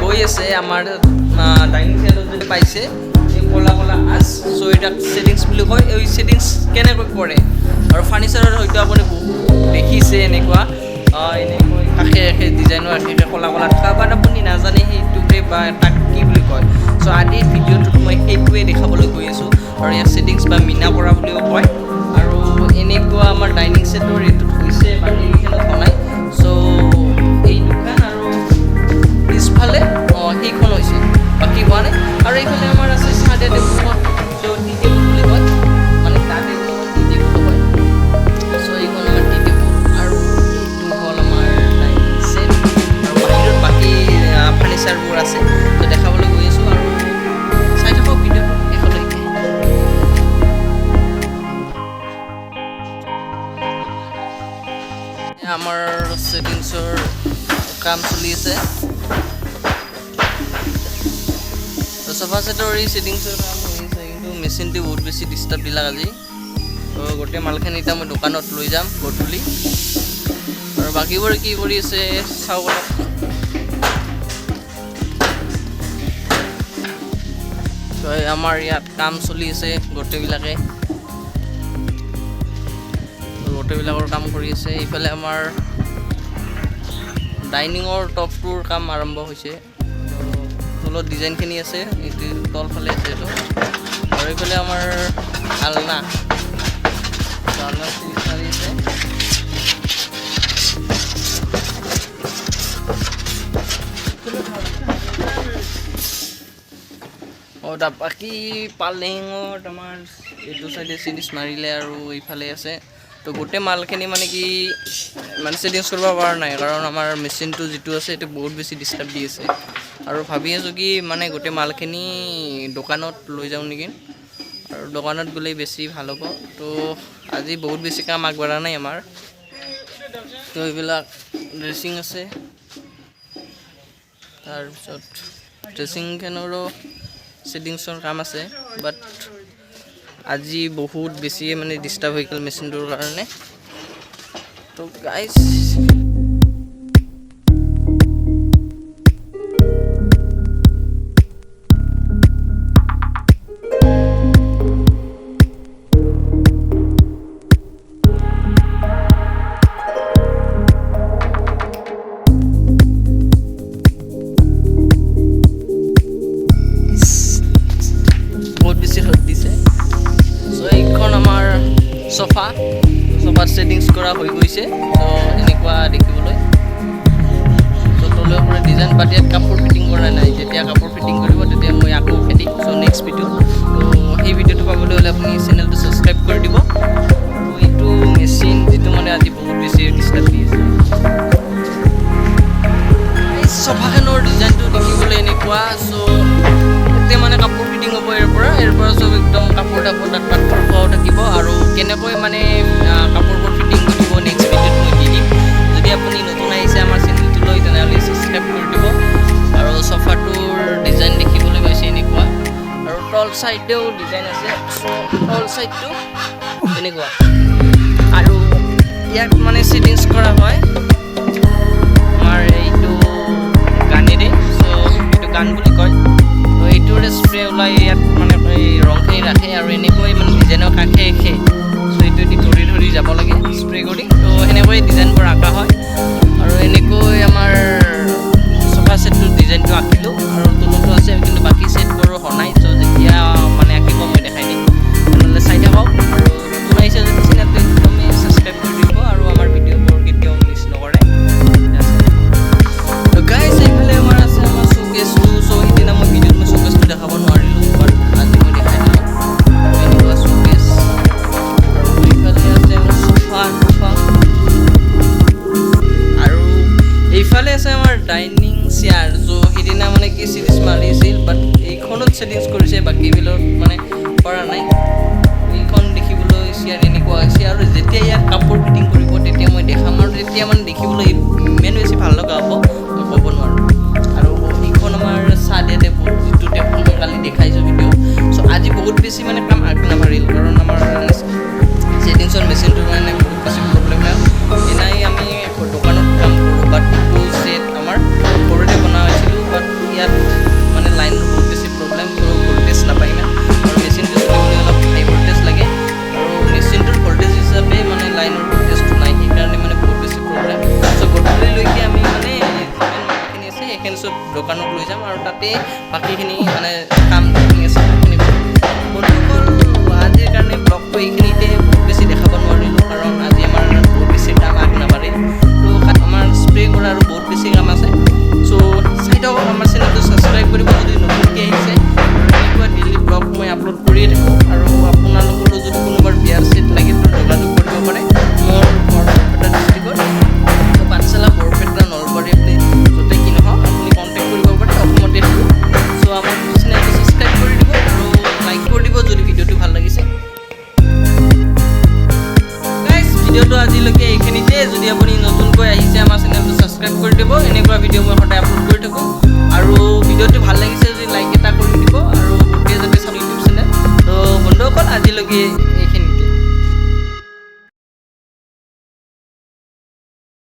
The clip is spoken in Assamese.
হৈ আছে আমাৰ ডাইনিং চেয়াৰত যদি পাইছে এই ক'লা ক'লা আঁচ, চ' এটাক ছেটিংছ বুলি কয়। এই ছেটিংছ কেনেকৈ কৰে আৰু ফাৰ্নিচাৰত হয়তো আপুনি বহুত দেখিছে এনেকুৱা এনেকৈ কাষে কাষে ডিজাইনৰ কাষে কাষে ক'লা ক'লা থকা, বাট আপুনি নাজানে সেইটোকে বা তাক কি বুলি কয়। চ' আজিৰ ভিডিঅ'টোত মই সেইটোৱে দেখাবলৈ গৈ আছোঁ। আৰু ইয়াক ছেটিংছ বা মীনা কৰা বুলিও কয়। আৰু এনেকুৱা আমাৰ ডাইনিং ছেটৰ এইটোত হৈছে, বাকী কেইখনত হোৱা নাই। চ' এই দুখন আৰু পিছফালে সেইখন হৈছে, বাকী হোৱা নাই। আৰু এইফালে আমাৰ আছে চাহ দিয়া টেবুলখন, চ' টি টেবুল বুলি কয়, মানে চাহ টেবুল টি টেবুলো কয়। চ' এইখন আমাৰ টি টেবুল আৰু এইটো হ'ল আমাৰ ডাইনিং ছেট। আৰু বাহিৰত বাকী ফাৰ্নিচাৰবোৰ আছে, ত' দেখাবলৈ গৈ আছোঁ আৰু চাই থাকক ভিডিঅ'টো শেষলৈকে। আমাৰ ছেটিংছৰ কাম চলি আছে। চোফা ছেটৰ এই ছেটিংছৰ কাম হৈ আছে, কিন্তু মেচিনটো বহুত বেছি ডিষ্টাৰ্ব দিলাক আজি। তো গোটেই মালখিনি এতিয়া মই দোকানত লৈ যাম গধূলি। আৰু বাকীবোৰ কি কৰি আছে চাওঁ অলপ। তো আমাৰ ইয়াত কাম চলি আছে, গোটেইবিলাকৰ কাম কৰি আছে। এইফালে আমাৰ ডাইনিঙৰ টপটোৰ কাম আৰম্ভ হৈছে। তলত ডিজাইনখিনি আছে, এইটো তলফালে আছে এইটো। আৰু এইফালে আমাৰ আলনা, আলনা মাৰি আছে। বাকী পালেঙত আমাৰ এইটো চাইডে চিৰিজ মাৰিলে আৰু এইফালে আছে। তো গোটেই মালখিনি মানে কি মানে ছেটিংছ কৰিব পৰা নাই, কাৰণ আমাৰ মেচিনটো যিটো আছে সেইটো বহুত বেছি ডিষ্টাৰ্ব দি আছে। আৰু ভাবি আছোঁ কি মানে গোটেই মালখিনি দোকানত লৈ যাওঁ নেকি, আৰু দোকানত গ'লেই বেছি ভাল হ'ব। তো আজি বহুত বেছি কাম আগবঢ়া নাই আমাৰ। তো এইবিলাক ড্ৰেছিং আছে, তাৰপিছত ড্ৰেছিংখনৰো ছেটিংছৰ কাম আছে, বাট আজি বহুত বেছিয়ে মানে ডিষ্টাৰ্ব হৈ গ'ল মেচিনটোৰ কাৰণে। তো গাইজ বহুত বেছি ৰ'দ দিছে। চ' এইখন আমাৰ চফা, চফাত ছেটিংছ কৰা হৈ গৈছে। ত' এনেকুৱা দেখিবলৈ। চ' তলৰ পৰা ডিজাইন, বাট ইয়াত কাপোৰ ফিটিং কৰা নাই। যেতিয়া কাপোৰ ফিটিং কৰিব তেতিয়া মই আকৌ উঠাই দিম, চ' নেক্সট ভিডিঅ'। ত' সেই ভিডিঅ'টো পাবলৈ হ'লে আপুনি চেনেলটো ছাবস্ক্ৰাইব কৰি দিব। আৰু এইটো মেচিন যিটো মানে আজি বহুত বেছি ডিষ্টাৰ্ব দি আছে। এই চফাখনৰ ডিজাইনটো দেখিবলৈ এনেকুৱা। চ' এতিয়া মানে কাপোৰ ফিটিং হ'ব ইয়াৰ পৰা চব একদম কাপোৰ তাপোৰ তাত পাথৰ খোৱাও থাকিব। আৰু কেনেকৈ মানে কাপোৰবোৰ ফিটিং কৰিব নেক্সট ভিডিঅ'ত মই দি দিম। যদি আপুনি নতুন আহিছে আমাৰ চেনেলটোলৈ তেনেহ'লে ছাবস্ক্ৰাইব কৰি দিব। আৰু চফাটোৰ ডিজাইন দেখিবলৈ পাইছে এনেকুৱা। আৰু তল চাইডেও ডিজাইন আছে, চ' তল চাইডটো এনেকুৱা। আৰু ইয়াক মানে ছেটিংছ কৰা হয় আমাৰ এইটো গানেৰে, চ' এইটো গান বুলি কয়। তো এইটোৰে স্প্ৰে ওলাই ইয়াত মানে এই ৰংখিনি ৰাখে আৰু এনেকৈ মানে ডিজাইনৰ কাষে কাষে, চ' এইটো দি ধৰি ধৰি যাব লাগে স্প্ৰে কৰি। তো সেনেকৈ ডিজাইনবোৰ আঁকা হয়। আৰু এনেকৈ আমাৰ চোফা ছেটটোৰ ডিজাইনটো আঁকিলোঁ। আৰু তলতো আছে, কিন্তু বাকী ছেটবোৰো হোৱা নাই। চ' যেতিয়া মানে আঁকিব মই দেখাই দিম, তেনেহ'লে চাই থাকক। আৰু নতুন আহিছে যদি চেনেলটো একদমেই ছাবস্ক্ৰাইব কৰি দিব আৰু আমাৰ ভিডিঅ'বোৰ কেতিয়াও মিছ নকৰে। তো গাইজ এইফালে আমাৰ আছে আমাৰ শ্ব'কেছটো। চ' সিদিনা মই ভিডিঅ'ত মই শ্ব'কেছটো দেখাব নোৱাৰিলোঁ, বাট আজি মই দেখাই দিলোঁ। এনেকুৱা শ্ব'কেছ। আৰু এইফালে আছে আমাৰ চোফা টোফা। আৰু এইফালে আছে আমাৰ ডাইনিং চেয়াৰ। চ' সিদিনা মানে কি চিৰিজ মাৰিছিল, বাট এইখনত ছেটিংছ কৰিছে, বাকীবিলাকত মানে কৰা নাই। এইখন দেখিবলৈ চেয়াৰ এনেকুৱা হৈছে। আৰু যেতিয়া ইয়াত কাপোৰ ফিটিং কৰিব তেতিয়া মই দেখাম, আৰু তেতিয়া মানে দেখিবলৈ ইমান বেছি ভাল লগা হ'ব মই ক'ব নোৱাৰোঁ। আৰু এইখন আমাৰ চাহ দিয়া টেবুল, যিটো টেবুল মই কালি দেখাইছোঁ ভিডিঅ'। চ' আজি বহুত বেছি মানে কাম আগ নাবাঢ়িল, কাৰণ আমাৰ ছেটিংছৰ মেচিনটোৰ কাৰণে বহুত বেছি প্ৰব্লেম হয়। এনেই আমি দোকানত কাম কৰোঁ, বাট এইটো ছেট আমাৰ ঘৰতে বনোৱা হৈছিলোঁ, বাট ইয়াত সেইখিনি চব দোকানত লৈ যাম আৰু তাতে বাকীখিনি মানে কাম যিখিনি আছে সেইখিনি কৰিম। বন্ধুসকল, আজিৰ কাৰণে ব্লগটো এইখিনিতে। বহুত বেছি দেখাব নোৱাৰিলোঁ, কাৰণ আজি আমাৰ বহুত বেছি কাম আগ নাবাঢ়িল। তো আমাৰ স্প্ৰে কৰা আৰু বহুত বেছি কাম আছে। চ' চাই থাকক, আমাৰ চেনেলটো ছাবস্ক্ৰাইব কৰিব যদি নতুনকৈ আহিছে। আৰু এনেকুৱা ডেইলি ব্লগ মই আপলোড কৰিয়ে থাকোঁ। আৰু আপোনালোকৰো যদি কোনোবাৰ বিয়াৰ ছেট লাগে, তো যোগাযোগ কৰিব পাৰে। মোৰ ঘৰ বৰপেটা ডিষ্ট্ৰিক্টত, তো পাঠশালা, বৰপেটা, নলবাৰী, আপুনি য'তে কি নহওক আপুনি কণ্টেক্ট কৰিব পাৰে, অসমতে থাকোঁ। চ' আমাৰ চেনেলটো ছাবস্ক্ৰাইব কৰি দিব আৰু লাইক কৰি দিব যদি ভিডিঅ'টো ভাল লাগিছে। গাইজ, ভিডিঅ'টো আজিলৈকে এইখিনিতে। যদি আপুনি নতুনকৈ আহিছে, আমাৰ চেনেলটো ছাবস্ক্ৰাইব কৰি দিব। এনেকুৱা ভিডিঅ' মই সদায় আপলোড কৰি থাকোঁ। আৰু ভিডিঅ'টো ভাল লাগিছে যদি লাইক এটা কৰি দিব আৰু গোটেই যাতে চাব ইউটিউব চেনেল। তো বন্ধুসকল, আজিলৈকে